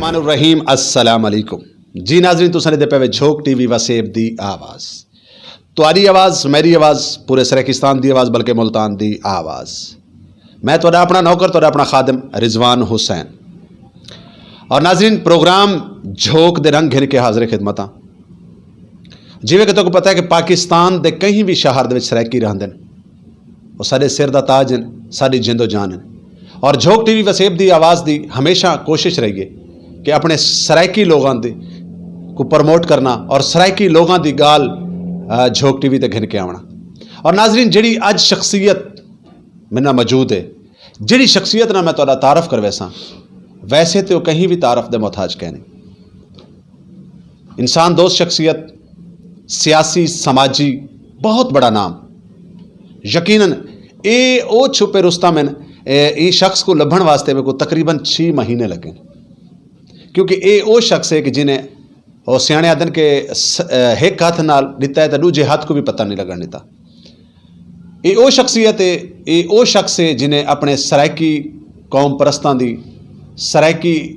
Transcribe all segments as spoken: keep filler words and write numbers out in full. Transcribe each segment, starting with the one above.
الرحمن الرحیم، السلام علیکم۔ جی ناظرین، تساں دے پے وچ جھوک ٹی وی وسیب دی آواز۔ تہاڈی آواز، میری آواز، پورے سرائیکستان دی آواز، بلکہ ملتان دی آواز۔ میں تہاڈا اپنا نوکر، تہاڈا اپنا خادم رضوان حسین۔ اور ناظرین، پروگرام جھوک دے رنگ گھن کے حاضر خدمت ہاں۔ جیویں کہ تہاکوں پتہ ہے کہ پاکستان دے کہیں بھی شہر دے وچ سرائیکی رہندے نے، وہ ساڈے سر دا تاج ہیں، ساڈی جند و جان ہیں۔ اور جھوک ٹی وی وسیب دی آواز دی ہمیشہ کوشش رہی ہے کہ اپنے سرائیکی لوگاں دی کو پروموٹ کرنا اور سرائیکی لوگاں دی گال، آ، جھوک ٹی وی تے گھن کے آونا۔ اور ناظرین، جڑی اج شخصیت میرے نال موجود ہے، جڑی شخصیت نال میں تہاڈا تعارف کرویساں، ویسے تے وہ کہیں بھی تعارف دے محتاج کہنی۔ انسان دوست شخصیت، سیاسی، سماجی، بہت بڑا نام۔ یقیناً اے او چھپے رستم ہیں۔ اے، اے شخص کو لبھن واسطے میرے کو تقریباً چھ مہینے لگے، کیونکہ اے او شخص ہے کہ جنہیں، او سیانے آدن کہ س-، اے، ہک ہاتھ نال دتا ہے تے دوجے ہاتھ کو بھی پتہ نہیں لگن دتا۔ اے او شخصیت ہے، اے او شخص ہے جنہیں اپنے سرائیکی قوم پرستاں دی، سرائیکی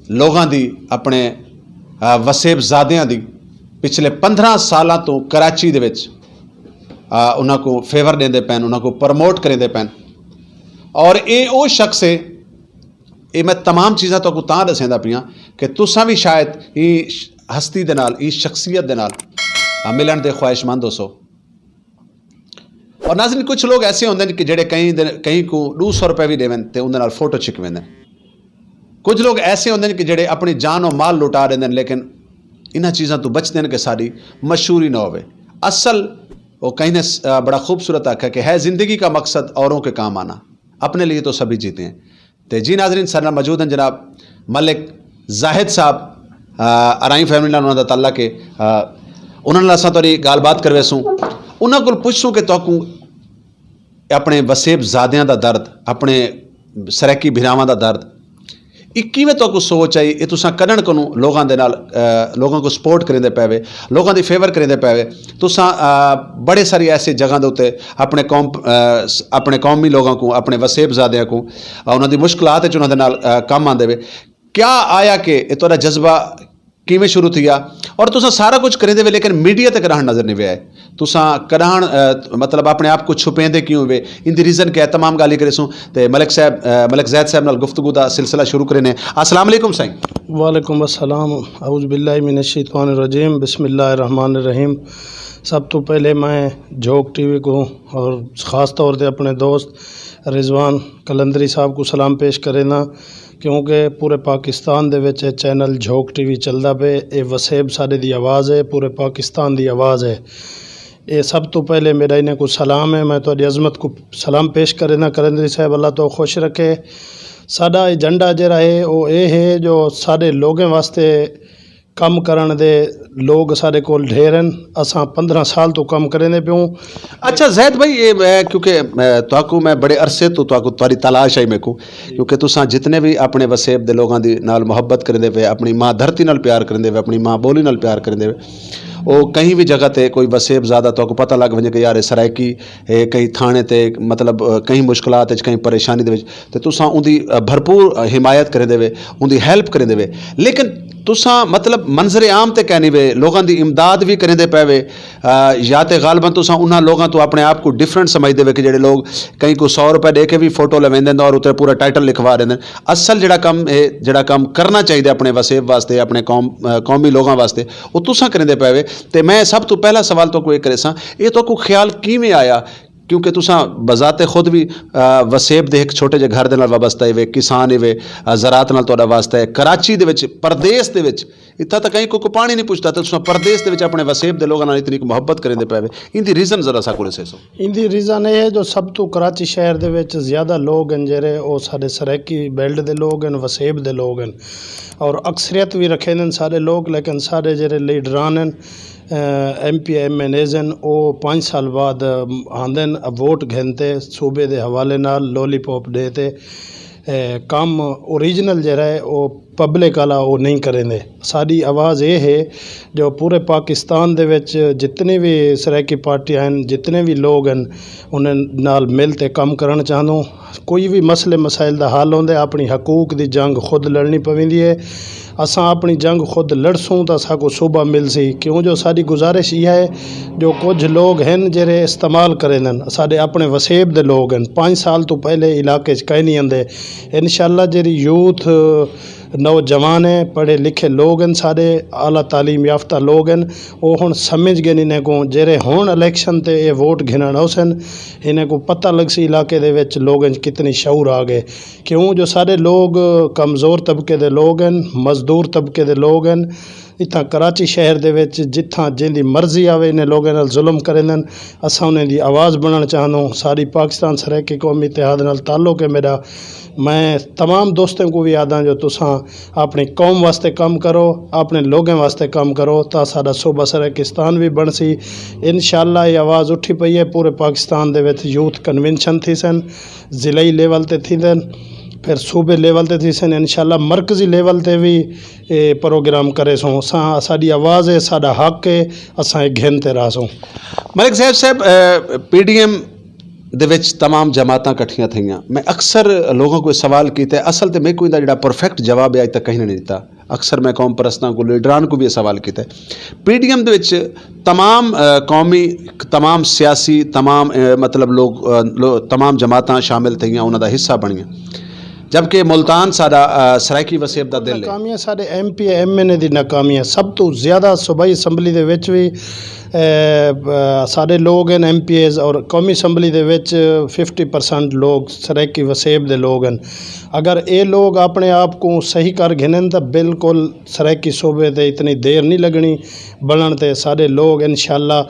لوگاں دی، اپنے، آ، وسیب زادیاں دی پچھلے پندرہ سالاں تو کراچی دے وچ، آ، انہاں کو فیور دیندے پین، انہاں کو پروموٹ کریندے پین۔ اور اے او شخص ہے، اے میں تمام چیزاں تو کو تاں دسیندا پیاں کہ تساں بھی شاید ای ہستی دے نال، ای شخصیت دے نال، آ، ملن دے خواہش مند ہو سو۔ اور ناظرین، کچھ لوگ ایسے ہوندے نے کہ جڑے کہیں دے، کہیں کو دو سو روپے بھی دیون تے اون دے نال فوٹو چھکویندے نے۔ کچھ لوگ ایسے ہوندے نے کہ جڑے اپنی جان و مال لٹا دیندے نے، لیکن انہاں چیزاں تو بچدے نے کہ ساری مشہوری نہ ہوئے۔ اصل وہ کہیں نے س-، آ، بڑا خوبصورت آکھا کہ ہے زندگی کا مقصد اوروں کے کام آنا، اپنے لیے تو سبھی جیتے ہیں۔ تے جی ناظرین، سارے نال موجود ہیں جناب ملک زاہد صاحب، آ، ارائیں فیملی نال انہاں دا تعلق ہے۔ آ، انہاں نال اساں تہاڈی گل بات کرویسوں، انہاں کول پوچھسوں کہ تہاکوں اپنے وسیب زادیاں دا درد، اپنے سرائیکی بھراواں دا درد، اے کیویں تہاکوں سوچ آئی، اے تساں کڈن کنوں لوگاں دے نال، آ، لوگاں کو سپورٹ کریندے پے وے، لوگاں دی فیور کریندے پے وے؟ تساں، آ، بڑے ساری ایسے جگہاں دے اُتے اپنے قوم، آ، س-، اپنے قومی لوگاں کو، اپنے وسیب زادیاں کو، آ، انہاں دی مشکلات وچ انہاں دے نال، آ، کم آندے وے۔ کیا آیا کہ اے تہاڈا جذبہ کیویں شروع تھیا؟ اور تساں سارا کچھ کریندے وے، لیکن میڈیا تے کراہن نظر نہیں وے آئے۔ تساں کراہن، آ، مطلب اپنے آپ کو چھپیندے کیوں وے؟ ان دی ریزن کیا ہے؟ تمام گالی کرے سوں۔ تے ملک صاحب، آ، ملک زید صاحب نال گفتگو دا سلسلہ شروع کرے نے۔ السلام علیکم سائیں۔ وعلیکم السلام۔ اعوذ باللہ من الشیطان الرجیم۔ بسم اللہ الرحمن الرحیم۔ سب تو پہلے میں جھوک ٹی وی کو اور خاص طور تے اپنے دوست رضوان قلندری صاحب کو سلام پیش کرنا، کیونکہ پورے پاکستان دے وچ a channel Jhok T V چلدا پے۔ اے وسیب ساڈے دی آواز ہے، پورے پاکستان دی آواز ہے۔ اے سب تو پہلے میرا انہاں کو سلام ہے، میں تہاڈی عظمت کو سلام پیش کرنا۔ قلندری صاحب، اللہ تو خوش رکھے۔ ساڈا ایجنڈا جڑا ہے، او اے ہے جو ساڈے لوگوں واسطے کم کرن دے لوگ ساڈے کول ڈھیر ہن۔ اساں پندرہ سال تو کم کریندے پیوں۔ اچھا زید بھائی، یہ میں، کیونکہ میں تہاکوں، میں بڑے عرصے تو تہاکوں، تہاڈی تلاش آئی میکوں، کیونکہ تساں جتنے بھی اپنے وسیب دے لوگاں دی نال محبت کریندے پے، اپنی ماں دھرتی نال پیار کریندے پے، اپنی ماں بولی نال پیار کریندے پے، او کہیں بھی جگہ تے کوئی وسیب زیادہ تہاکوں پتہ لگ ونجے کہ یار، اے سرائیکی، اے کہیں تھانے تے، مطلب، اے کہیں مشکلات وچ، کہیں پریشانی دے وچ، تے تساں اوندی، اے، بھرپور، اے، حمایت کریندے وے، اوندی ہیلپ کریندے وے۔ لیکن تساں، مطلب، منظر عام تے کہنی وے، لوگاں دی امداد بھی کریندے پے وے۔ اے، یا تے غالباً تساں انہاں لوگاں تو اپنے آپ کو ڈفرنٹ سمجھدے وے کہ جڑے لوگ کہیں کو سو روپے دے کے بھی فوٹو لویندے نے اور اتنے پورا ٹائٹل لکھوا دیندے نے۔ اصل جڑا کم ہے، جڑا کم کرنا چاہیے اپنے وسیب واسطے، اپنے قوم، اے، قومی لوگاں واسطے، وہ تساں کریندے پے وے۔ تے میں سب تو پہلا سوال تو کو یہ کرے ساں، یہ تو کو خیال کیویں آیا؟ کیونکہ تساں بذات خود بھی، آ، وسیب دے ایک چھوٹے جے گھر دے نال وابستہ ہے، کسان ہے، آ، زراعت نال تہاڈا واسطہ ہے۔ کراچی دے وچ، پردیس دے وچ، اتھا تک کہیں کو، کو پانی نہیں پوچھتا، تے تساں پردیس دے وچ اپنے وسیب دے لوگاں نال اتنی کو محبت کریندے پے وے۔ ان دی ریزن ذرا سا کول سیسو۔ ان دی ریزن اے ہے جو سب تو کراچی شہر دے وچ زیادہ لوگ ہیں جڑے، او ساڈے سرائیکی بیلٹ دے لوگ ہیں، وسیب دے لوگ ہیں، اور اکثریت بھی رکھے ہیں سارے لوگ، لیکن سارے جڑے لیڈران ہیں، M P MNAs ہیں، او پانچ سال بعد آندے ہیں ووٹ گھنتے صوبے دے حوالے نال لولی پاپ دے تے، اے، کم اوریجنل جڑا ہے، او پبلک والا وہ نہیں کریندے۔ ساری آواز یہ ہے جو پورے پاکستان دے وچ جتنی بھی سرائیکی پارٹیاں ہیں، جتنے بھی لوگ ہیں، انہاں نال مل تے کم کرن چاہندوں۔ کوئی بھی مسئلے مسائل دا حل ہوندے، اپنی حقوق دی جنگ خود لڑنی پویندی ہے۔ اساں اپنی جنگ خود لڑسوں تاں ساکو صوبہ مل سی، کیوں جو ساری گزارش یہ ہے جو کچھ لوگ ہیں جڑے استعمال کرے دن، ساڈے اپنے وسیب دے لوگ ہیں، پانچ سال تو پہلے علاقے چ کہیں نہیں آندے۔ انشاءاللہ جڑی یوتھ، نوجوان ہیں، پڑھے لکھے لوگ ہیں، سارے اعلیٰ تعلیم یافتہ لوگ ہیں، وہ ہن سمجھ گئے انہیں کو، جڑے ہن الیکشن تے یہ ووٹ گھنن آؤسن، انہیں کو پتہ لگ سی علاقے دے وچ لوگ ہیں کتنی شعور آ گئے۔ کیوں جو سارے لوگ کمزور طبقے دے لوگ ہیں، مزدور طبقے دے لوگ ہیں۔ اتھاں کراچی شہر دے وچ جتھاں جن دی مرضی آوے، انہیں لوگوں نال ظلم کریندن۔ اساں انہیں دی آواز بننا چاہندوں۔ ساری پاکستان سرائیکی قومی اتحاد نال تعلق ہے میرا۔ میں تمام دوستوں کو بھی آدھاں جو تساں اپنی قوم واسطے کم کرو، اپنے لوگوں واسطے کم کرو، تاں ساڈا صوبہ سرائیکستان بھی بن سی۔ انشاءاللہ یہ آواز اٹھی پئی ہے، پورے پاکستان دے وچ یوتھ کنونشن تھی سن، ضلعی لیول تے تھی سن، پھر صوبے لیول تے تھی سن، انشاءاللہ مرکزی لیول تے بھی اے پروگرام کرے سوں۔ اساں، ساڈی آواز ہے، ساڈا حق ہے، اساں اے گھن تے رہسوں۔ ملک زید صاحب، پی ڈی ایم دے وچ تمام جماعتاں کٹھیاں تھیاں۔ میں اکثر لوگوں کو سوال کیتا ہے، اصل تے میرے کو ایندا جڑا پرفیکٹ جواب ہے، اج تک کہیں نے نہیں دتا۔ اکثر میں قوم پرستاں کو، لیڈران کو بھی یہ سوال کیتا ہے۔ پی ڈی ایم دے وچ تمام، آ، قومی، تمام سیاسی، تمام، آ، مطلب لوگ، آ، لو-، تمام جماعتاں شامل تھیاں، انہاں دا حصہ بنیاں۔ جبکہ ملتان ساڈا، آ، سرائیکی وسیب دا دل ہے۔ ناکامیاں ساڈے ایم پی اے، ایم این اے دی ناکامیاں۔ سب تو زیادہ صوبائی اسمبلی دے وچ بھی، اے، آ، ساڈے لوگ ہیں ایم پی ایز اور قومی اسمبلی دے وچ ففٹی پرسنٹ لوگ سرائیکی وسیب دے لوگ ہیں۔ اگر اے لوگ اپنے آپ کو صحیح کر گھنن تاں بالکل سرائیکی صوبے تے اتنی دیر نہیں لگنی بنن تے۔ ساڈے لوگ انشاءاللہ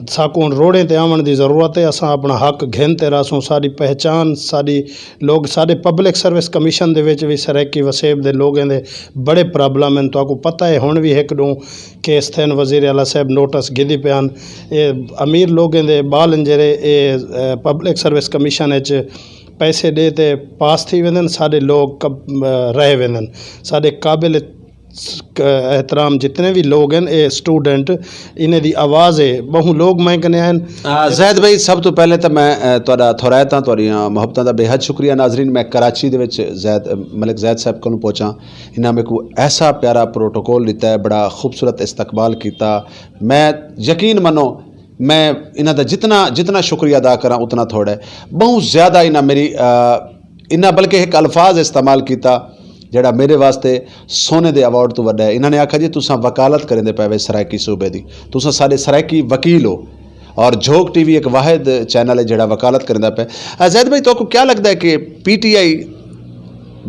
ساکوں روڑیں تے آون دی ضرورت ہے۔ اساں اپنا حق گھن تے رہسوں۔ ساڈی پہچان، ساڈی لوگ، ساڈے پبلک سروس کمیشن دے وچ وی سرائیکی وسیب دے لوگیں دے بڑے پرابلم ہیں۔ تہاکوں پتہ ہے ہن وی ہک ڈوں کیس تھے وزیر اعلیٰ صاحب نوٹس گھدی پے ہن۔ اے امیر لوگیں دے بال ہیں جڑے اے، اے، پبلک سروس کمیشن وچ پیسے دے تے پاس تھی ویندن، ساڈے لوگ کب-، اے، رہ ویندن۔ ساڈے قابل احترام جتنے بھی لوگ ہیں، اے اسٹوڈنٹ، انہیں دی آواز ہے۔ بہوں لوگ میں کنے آئے ہیں۔ آ، زید بھائی، سب تو پہلے تو میں، اے، تہاڈا تھورائت ہاں، تہاڈیاں محبتاں دا بے حد شکریہ۔ ناظرین، میں کراچی دے وچ زید، ملک زید صاحب کولوں پہنچا، انہاں میرے کو ایسا پیارا پروٹوکول دیتا ہے، بڑا خوبصورت استقبال کیتا۔ میں یقین منو، میں انہاں دا جتنا، جتنا شکریہ ادا کراں، اتنا تھوڑا ہے۔ بہت زیادہ انہاں میری، آ، انہاں بلکہ ایک الفاظ استعمال کیتا، جڑا میرے واسطے سونے دے ایوارڈ تو وڈا ہے۔ انہاں نے آکھا، "جی، تساں وکالت کریندے پے وے سرائیکی صوبے دی، تساں سارے سرائیکی وکیل ہو۔" اور جھوک ٹی وی ایک واحد چینل ہے جڑا وکالت کریندا پے۔ آ، زید بھائی، تو کو کیا لگدا ہے کہ پی ٹی آئی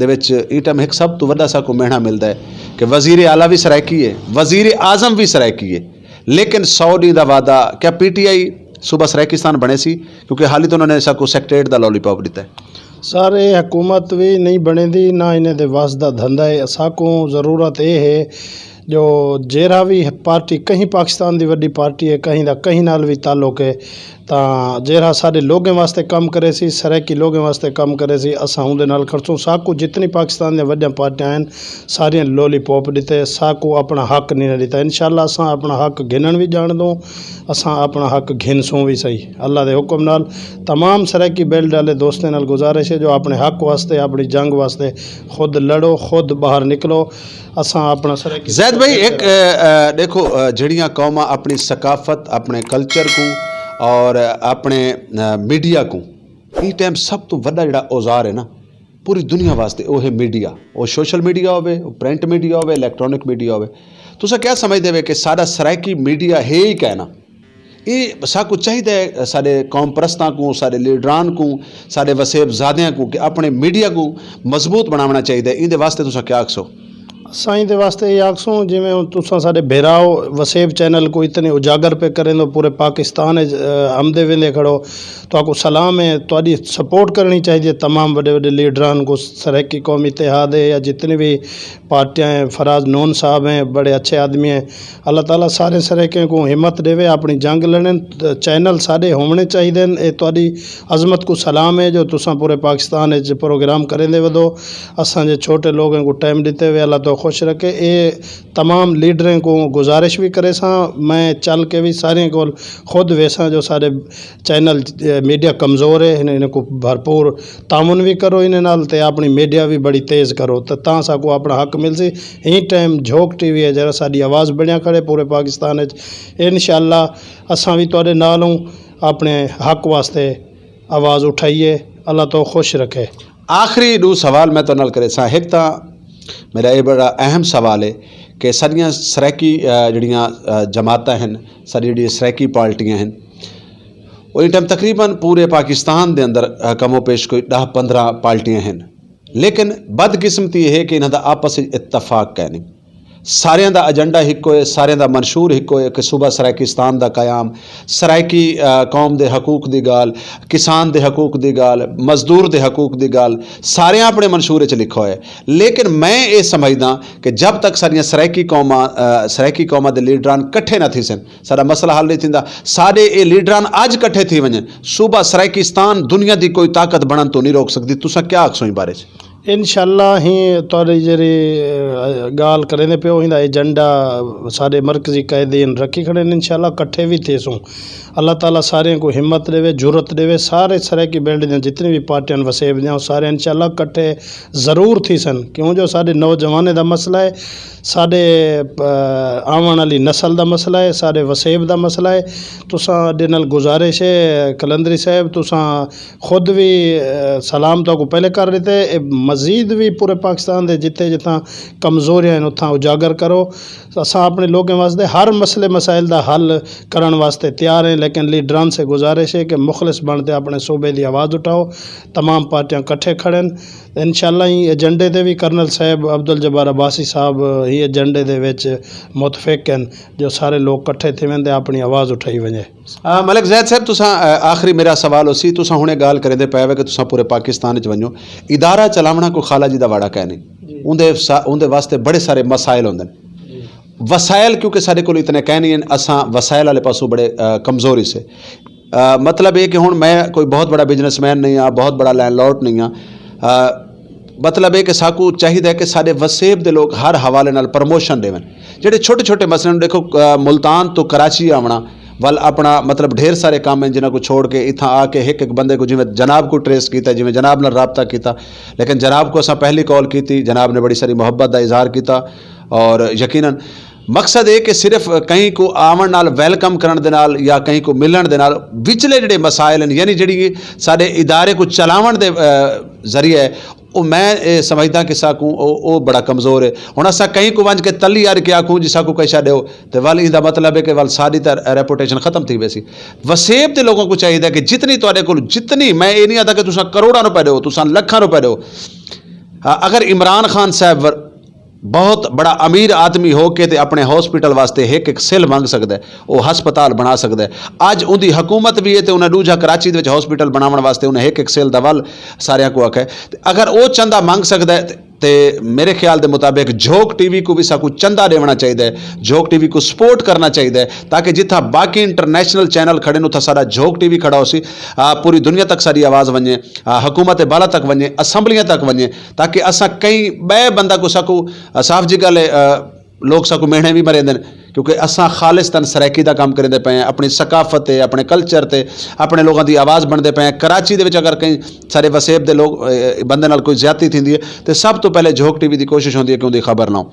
دے وچ ای ٹائم ایک سب تو وڈا سا کو مہنا ملدا ہے کہ وزیر اعلیٰ بھی سرائیکی ہے، وزیر اعظم بھی سرائیکی ہے، لیکن سو ڈی دا وعدہ، کیا پی ٹی آئی صوبہ سرائیکستان بنے سی؟ کیونکہ حالی تو انہوں نے ساکو سیکٹریٹ دا لولی پاپ دیتا ہے۔ سارے حکومت بھی نہیں بنے دی، نہ انہیں دے وس دا دھندا ہے۔ ساکوں ضرورت اے ہے جو جیرا بھی پارٹی، کہیں پاکستان دی وڈی پارٹی ہے، کہیں دا کہیں نال بھی تعلق ہے، تاں جیرا سارے لوگوں واسطے کام کرے سی، سرائیکی لوگوں واسطے کام کرے سی، اساں اون دے نال کھڑسوں۔ ساکوں جتنی پاکستان دے وڈیاں پارٹیاں ہیں، ساریاں لولی پاپ دیتے، ساکوں اپنا حق نہیں نہ دیتا۔ انشاءاللہ اساں اپنا حق گھنن بھی جان دوں، اساں اپنا حق گھن سوں بھی صحیح۔ اللہ دے حکم نال تمام سرائیکی بیلٹ والے دوستیں نال گزارش ہے جو اپنے حق واسطے، اپنی جنگ واسطے خود لڑو، خود باہر نکلو۔ اساں اپنا سرائیکی زید بھائی، ایک، اے، اے، دیکھو، اے، جڑیاں قوماں اپنی ثقافت، اپنے کلچر کو اور اپنے، اے، میڈیا کو، اس ٹائم سب تو وڈا جڑا اوزار ہے نا، پوری دنیا واسطے، وہ ہے میڈیا۔ وہ سوشل میڈیا ہوے، وہ پرنٹ میڈیا ہوے، الیکٹرانک میڈیا ہوے۔ تساں کیا سمجھدے ہوے کہ سارا سرائیکی میڈیا ہے ہی کہنا؟ یہ ساکو چاہیے، سارے قوم پرستاں کو، سارے لیڈران کو، سارے وسیب زادیاں کو کہ اپنے میڈیا کو مضبوط بناونا چاہیے۔ ان دے واسطے تساں کیا آکھسو؟ سائیں دے واسطے یہ آکھسوں، جویں ہن تساں ساڈے بھیرا ہو، وسیب چینل کو اتنے اجاگر پہ کریں دو، پورے پاکستان وچ، آ، آمدے ویندے کھڑو۔ تہاکوں سلام ہے، تہاڈی سپورٹ کرنی چاہیے تمام وڈے وڈے لیڈران کو، سرائیکی قومی اتحاد ہے یا جتنی بھی پارٹیاں ہیں، فراز نون صاحب ہیں، بڑے اچھے آدمی ہیں۔ اللہ تعالیٰ سارے سرائیکیاں کو ہمت دیوے، اپنی جنگ لڑن۔ چینل سارے ہونے چاہیے ہیں۔ اے تہاڈی عظمت کو سلام ہے جو تساں پورے پاکستان وچ پروگرام کریں دے ودو۔ اساں جے چھوٹے لوگوں کو ٹائم دیتے ہوئے اللہ تو خوش رکھے۔ اے تمام لیڈریں کو گزارش بھی کرے ساں، میں چل کے بھی سارے کو خود ویساں جو سارے چینل، اے، میڈیا کمزور ہے، انہیں، انہیں کو بھرپور تعاون بھی کرو، انہیں نال تے اپنی میڈیا بھی بڑی تیز کرو، تے تاں ساکو اپنا حق مل سی۔ ہی ٹائم جھوک ٹی وی ہے جڑا ساڈی آواز بنیا کھڑے پورے پاکستان وچ۔ انشاءاللہ اساں بھی تہاڈے نال ہوں، اپنے حق واسطے آواز اٹھائیے۔ اللہ تو خوش رکھے۔ آخری دو سوال میں تہاڈے نال کرے ساں۔ ایک تاں میرا یہ بڑا اہم سوال ہے کہ ساڈیاں سرائیکی، آ، جڑیاں، آ، جماعتاں ہن، ساڈی جڑی سرائیکی پارٹیاں ہن، وہ ان ٹائم تقریباً پورے پاکستان دے اندر، آ، کم و پیش کوئی دہ پندرہ پارٹیاں ہن، لیکن بدقسمتی یہ ہے کہ انہاں دا آپس وچ اتفاق کائے نہیں۔ ساریاں دا ایجنڈا ہکو ہے، ساریاں دا منشور ہکو ہے کہ صوبہ سرائیکستان دا قیام، سرائیکی، آ، قوم دے حقوق دی گال، کسان دے حقوق دی گال، مزدور دے حقوق دی گال، ساریاں اپنے منشور وچ لکھا ہوئے۔ لیکن میں یہ سمجھدا کہ جب تک ساریاں سرائیکی قوماں، آ، سرائیکی قوماں دے لیڈران کٹھے نہ تھی سن، ساڈا مسئلہ حل نہیں تھیندا۔ ساڈے اے لیڈران اج کٹھے تھی ونجن، صوبہ سرائیکستان دنیا دی کوئی طاقت بنن تو نہیں روک سکدی۔ تساں کیا آکھسو اس بارے چ؟ انشاءاللہ ہی تہاڈی جڑی، اے، گال کریندے پیو، ایندا ایجنڈا ساڈے مرکزی قائدین رکھی کھڑے نے۔ انشاءاللہ کٹھے بھی تھے سوں۔ اللہ تعالیٰ سارے کو ہمت دے، جرت دے۔ سارے سرائیکی بیلٹ دیاں جتنی بھی پارٹیاں وسیب دیاں، وہ سارے انشاءاللہ کٹھے ضرور تھی سن، کیوں جو ساڈے نوجوانیں دا مسئلہ ہے، ساڈے، آ، آون والی نسل دا مسئلہ ہے، ساڈے وسیب دا مسئلہ ہے۔ تساں دے نال گزارش ہے قلندری صاحب، تساں خود بھی، آ، سلام تو کو پہلے کر دیتے، اے مزید بھی پورے پاکستان دے جتھے جتھاں کمزوریاں ہیں اتھاں اجاگر کرو۔ اساں اپنے لوگوں واسطے ہر مسئلے مسائل دا حل کرن واسطے تیار ہیں، لیکن لیڈران سے گزارش ہے کہ مخلص بن تے اپنے صوبے دی آواز اٹھاؤ۔ تمام پارٹیاں کٹھے کھڑن۔ انشاءاللہ ہی ایجنڈے دے وی کرنل صاحب عبدالجبار عباسی صاحب ہی ایجنڈے دے وچ متفق ہیں، جو سارے لوگ کٹھے تھی ویندے اپنی آواز اٹھائی ونجے۔ آ، ملک زید صاحب، تساں، آ، آخری میرا سوال ہو سی، تساں ہنے گال کریندے پے وے کہ تساں پورے پاکستان وچ ونجو، ادارہ چلاونا کوئی خالہ جی دا واڑا کہہ نہیں۔ جی۔ اون دے سا-، اون دے واسطے بڑے سارے مسائل ہوندے نے۔ جی۔ وسائل کیونکہ ساڈے کول اتنے کہہ نہیں ہیں، اساں وسائل والے پاسوں بڑے، آ، کمزوری سے۔ آ، مطلب یہ کہ ہن میں کوئی بہت بڑا بزنس مین نہیں ہاں، بہت بڑا لینڈ لارڈ نہیں ہاں۔ آ، مطلب یہ کہ ساکو چاہیدا ہے کہ ساڈے وسیب دے لوگ ہر حوالے نال پروموشن دیون۔ جڑے چھوٹے چھوٹے مسئلے نے، دیکھو، آ، ملتان تو کراچی آونا ول اپنا مطلب ڈھیر سارے کام ہیں جنہاں کو چھوڑ کے اتھاں آ کے ایک ایک بندے کو، جویں جناب کو ٹریس کیتا، جویں جناب نال رابطہ کیتا، لیکن جناب کو اساں پہلی کال کیتی، جناب نے بڑی ساری محبت دا اظہار کیتا۔ اور یقیناً مقصد یہ کہ صرف کہیں کو آون نال، ویلکم کرن دے نال یا کہیں کو ملن دے نال، وچلے جڑے مسائل ہیں، یعنی جڑی سارے ادارے کو چلاون دے، آ، ذریعے، وہ میں یہ سمجھدا کہ ساکوں او، او بڑا کمزور ہے۔ ہن اساں کہیں کو ونج کے تلی اڑ کے آکھوں جی ساکوں کہیں شا دیو، تے ول ایندا مطلب ہے کہ ول ساری تے ریپوٹیشن ختم تھی ویسی۔ وسیب دے لوگوں کو چاہیے کہ جتنی تہاڈے کول، جتنی، میں یہ نہیں آتا کہ تساں کروڑاں روپے دیو، تساں لکھاں روپے دیو۔ آ، اگر عمران خان صاحب ور-، بہت بڑا امیر آدمی ہو کے تے اپنے ہاسپٹل واسطے ایک ایک سیل منگ سکدا ہے، وہ ہسپتال بنا سکدا ہے۔ اج ان دی حکومت بھی ہے تے انہیں دوجا کراچی دے وچ ہاسپٹل بناون واسطے انہیں ایک ایک سیل دا ول ساریاں کو آکھیا ہے۔ تے اگر وہ چندہ منگ سکدا ہے تے، تے میرے خیال دے مطابق جھوک ٹی وی کو بھی ساکو چندہ دیونا چاہیدا ہے، جھوک ٹی وی کو سپورٹ کرنا چاہیدا ہے، تاکہ جتھا باقی انٹرنیشنل چینل کھڑے نے اتھا سارا جھوک ٹی وی کھڑا ہو سی، آ، پوری دنیا تک ساری آواز ونجے، آ، حکومت بالا تک ونجے، اسمبلیاں تک ونجے، تاکہ اساں کئی بے بندہ کو ساکو، آ، صاف جی گل ہے، آ، لوگ ساکو مہنے بھی مرے دن، کیونکہ اساں خالصتاً سرائیکی دا کام کریندے پئے ہیں، اپنی ثقافت تے، اپنے کلچر تے، اپنے لوگاں دی آواز بندے پئے ہیں۔ کراچی دے وچ اگر کہیں سارے وسیب دے لوگ، اے، بندے نال کوئی زیادتی تھیندی ہے، تے سب تو پہلے جھوک ٹی وی دی کوشش ہوندی ہے کہ اوندی خبر نہ ہو۔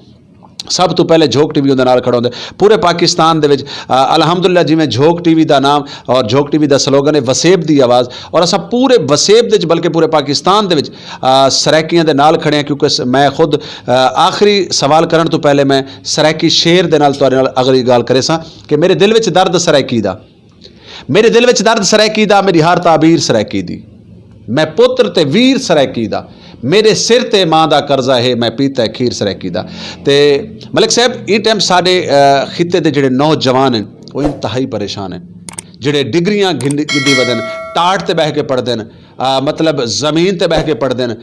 سب تو پہلے جھوک ٹی وی اوندے نال کھڑا ہوندا ہے۔ پورے پاکستان دے وچ، آ، الحمدللہ، جویں جھوک ٹی وی دا نام اور جھوک ٹی وی دا سلوگن ہے وسیب دی آواز، اور اساں پورے وسیب دے وچ بلکہ پورے پاکستان دے وچ، آ، سرائیکیاں دے نال کھڑے ہیں، کیونکہ س-، میں خود، آ، آخری سوال کرن تو پہلے میں سرائیکی شعر دے نال تہاڈے نال اگلی گل کرے ساں کہ میرے دل وچ درد سرائیکی دا، میرے دل وچ درد سرائیکی دا، میری ہر تعبیر سرائیکی دی۔ میں پتر تے ویر سرائیکی دا، میرے سر تے ماں دا قرضہ ہے، میں پیتا ہے کھیر سرائیکی دا۔ تے ملک صاحب، اس ٹائم ساڈے خطے دے جڑے نوجوان ہیں، وہ انتہائی پریشان ہیں۔ جڑے ڈگریاں گھندی گھندی ودن، ٹاٹ تے بہہ کے پڑھدے نے، مطلب زمین تے بہہ کے پڑھدے نے۔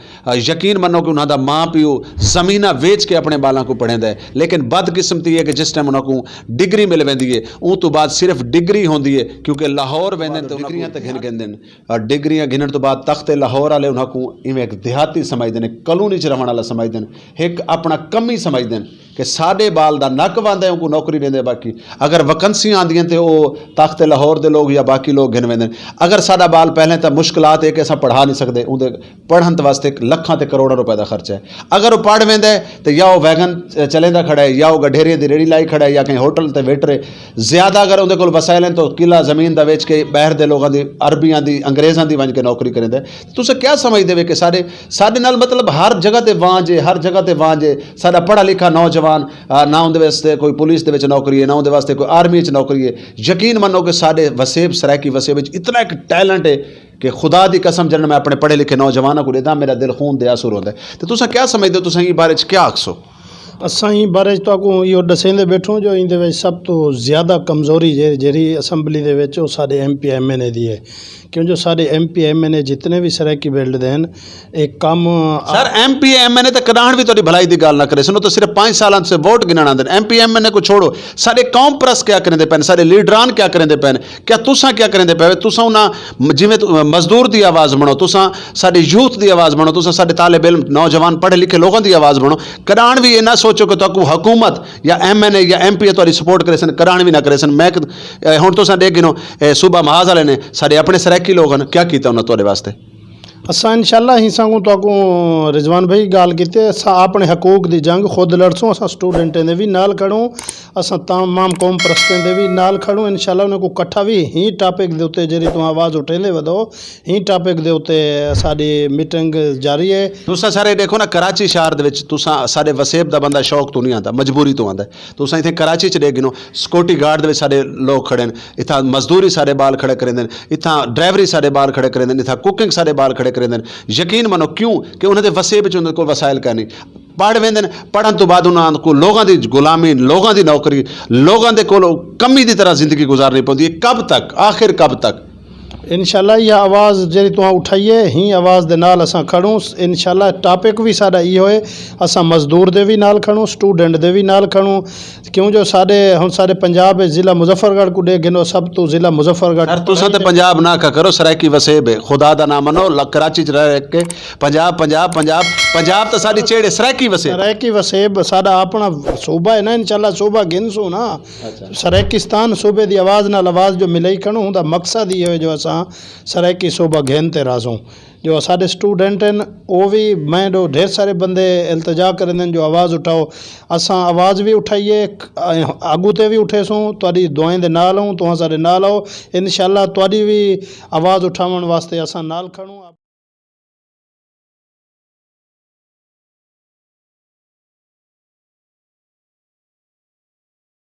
یقین منو کہ انہاں دا ماں پیو زمیناں ویچ کے اپنے بالاں کو پڑھیندا ہے، لیکن بدقسمتی ہے کہ جس ٹائم انہاں کو ڈگری مل ویندی ہے، اون تو بعد صرف ڈگری ہوندی ہے، کیونکہ لاہور ویندے نے تے انہاں کو ڈگریاں تے گھن گھندے نے۔ ڈگریاں گھنن تو بعد تخت لاہور والے انہاں کو ایویں ایک دیہاتی سمجھدے نے، کالونی چ رہن والا سمجھدے نے، ایک اپنا کمی سمجھدے نے کہ ساڈے بال دا نک واندا ہے، انہاں کو نوکری دیندے۔ باقی اگر ویکنسیاں آندیاں تے او تخت لاہور دے لوگ یا باقی لوگ گھن ویندے نے۔ اگر ساڈا بال پہلے تاں مشکلات ہے کہ اساں پڑھا نہیں سکدے، اوندے پڑھن واسطے لکھاں تے کروڑاں روپے دا خرچہ ہے۔ اگر وہ پڑھ ویندا ہے تے یا وہ ویگن چلیندا کھڑا ہے، یا وہ گڈھیرے دی ریڑھی لائی کھڑا ہے، یا کہیں ہوٹل تے ویٹر ہے، زیادہ اگر اندے کول وسائل ہیں تو قلعہ زمین دا ویچ کے باہر دے لوگاں دی، عربیاں دی، انگریزاں دی ونج کے نوکری کریندا ہے۔ تساں کیا سمجھدے وے کہ سارے ساڈے نال، مطلب، ہر جگہ تے وانج ہے، ہر جگہ تے وانج ہے۔ ساڈا پڑھا لکھا نوجوان، آ، نہ اندے واسطے کوئی پولیس دے وچ نوکری ہے، نہ اندے واسطے کوئی آرمی وچ نوکری ہے۔ یقین منو کہ ساڈے وسیب، سرائیکی وسیب وچ اتنا ایک ٹیلنٹ ہے کہ خدا دی قسم، جنہاں میں اپنے پڑھے لکھے نوجواناں کو دیدا، میرا دل خون دے آنسو روندا ہے۔ تے تساں کیا سمجھدے ہو؟ تساں اس بارے وچ کیا آکھسو؟ اساں اس بارے وچ تہاکوں ایہو ڈسیندے بیٹھوں جو ایندے وچ سب تو زیادہ کمزوری جے-، جیہڑی اسمبلی دے وچ، او ساڈے ایم پی ایم این اے دی ہے۔ کیوں جو ساڈے ایم پی ایم این اے جتنے وی سرائیکی بیلٹ دے ہن، ایک کم سر، ایم پی ایم این اے تے کڈاہن وی تہاڈی بھلائی دی گل نہ کرے سن، او تے صرف پنج سالاں سے ووٹ گنن آندے نے۔ ایم پی ایم این اے کو چھوڑو، ساڈے قوم پرست کیا کریندے پین، ساڈے لیڈران کیا کریندے پین؟ کیا تساں کیا کریندے پے؟ تساں انہاں م-، جویں تو، مزدور دی آواز بنو، تساں ساڈے یوتھ دی آواز بنو، تساں ساڈے طالب علم، نوجوان، پڑھے لکھے لوگاں دی آواز بنو۔ کڈاہن وی اے نہ سوچو کہ تہاکوں حکومت یا ایم این اے یا ایم پی اے تہاڈی سپورٹ کرے سن، کڈاہن وی نہ کرے سن۔ میں ایک، اے، ہن تساں ڈیکھ گنو، اے، صوبہ محاذ والے نے، ساڈے اپنے سرائیکی لوگ ہن، کیا کیتا انہاں تہاڈے واسطے؟ اساں انشاءاللہ ہی سانگوں تہاکوں رضوان بھائی گال کیتے، اساں اپنے حقوق دی جنگ خود لڑسوں، اساں سٹوڈنٹیں دے وی نال کھڑوں، اساں تمام قوم پرستیں دے وی نال کھڑوں۔ انشاءاللہ انہاں کو کٹھا وی ہی ٹاپک دے اُتے جڑی تو آواز اٹھیندے ودو، ہی ٹاپک دے اُتے ساڈی میٹنگ جاری ہے۔ تساں سارے دیکھو نا، کراچی شہر دے وچ تساں ساڈے وسیب دا بندہ شوق تو نہیں آندا، مجبوری تو آندا ہے۔ تساں ایتھے کراچی چ دیکھ گنو، سیکورٹی گارڈ دے وچ ساڈے لوگ کھڑے نے، اتھاں مزدوری ساڈے بال کھڑے کریندے نے، اتھاں ڈرائیوری ساڈے بال کھڑے کریندے نے، اتھاں کوکنگ ساڈے بال کھڑے کریندے نے۔ یقین منو، کیوں کہ انہاں دے وسیب وچ انہاں کول وسائل کائنی۔ پڑھ ویندے نے، پڑھن تو بعد انہاں کو لوگاں دی غلامی، لوگاں دی نوکری، لوگاں دے کول کمی دی طرح زندگی گزارنی پوندی ہے۔ کب تک؟ آخر کب تک؟ انشاءاللہ یہ آواز جڑی تساں اٹھائی ہے، ہی آواز دے نال اساں کھڑوں۔ انشاءاللہ ٹاپک وی ساڈا ای ہوئے، اساں مزدور دے وی نال کھڑوں، سٹوڈنٹ دے وی نال کھڑوں۔ کیوں جو ساڈے، ہن ساڈے پنجاب وچ ضلع مظفر گڑھ کو ڈے گنو، سب تو ضلع مظفر گڑھ سر، تساں تے پنجاب نہ آکھا کرو، سرائیکی وسیب ہے۔ خدا دا نام منو، ل-، کراچی چ رہ رہ کے پنجاب، پنجاب، پنجاب، پنجاب تے ساڈی چیڑے سرائیکی وسیب۔ سرائیکی وسیب ساڈا اپنا صوبہ ہے نا، انشاءاللہ صوبہ گن سو نا۔ اچھا۔ سرائیکستان صوبے دی آواز نال آواز جو ملائی کھنو، ہوندا مقصد یہ ہوئے جو اساں سرائیکی صوبہ گھن تے رازوں۔ جو ساڈے سٹوڈنٹ ہیں، او وی، میں ڈو ڈھیر سارے بندے التجا کرن دین جو آواز اٹھاؤ۔ اساں آواز وی اٹھائیے، ک-، آگو تے وی اٹھے سوں، تہاڈی دعائیں دے نال ہوں، تہاں ساڈے نال آؤ۔ انشاءاللہ تہاڈی وی آواز اٹھاون واسطے اساں نال کھڑوں۔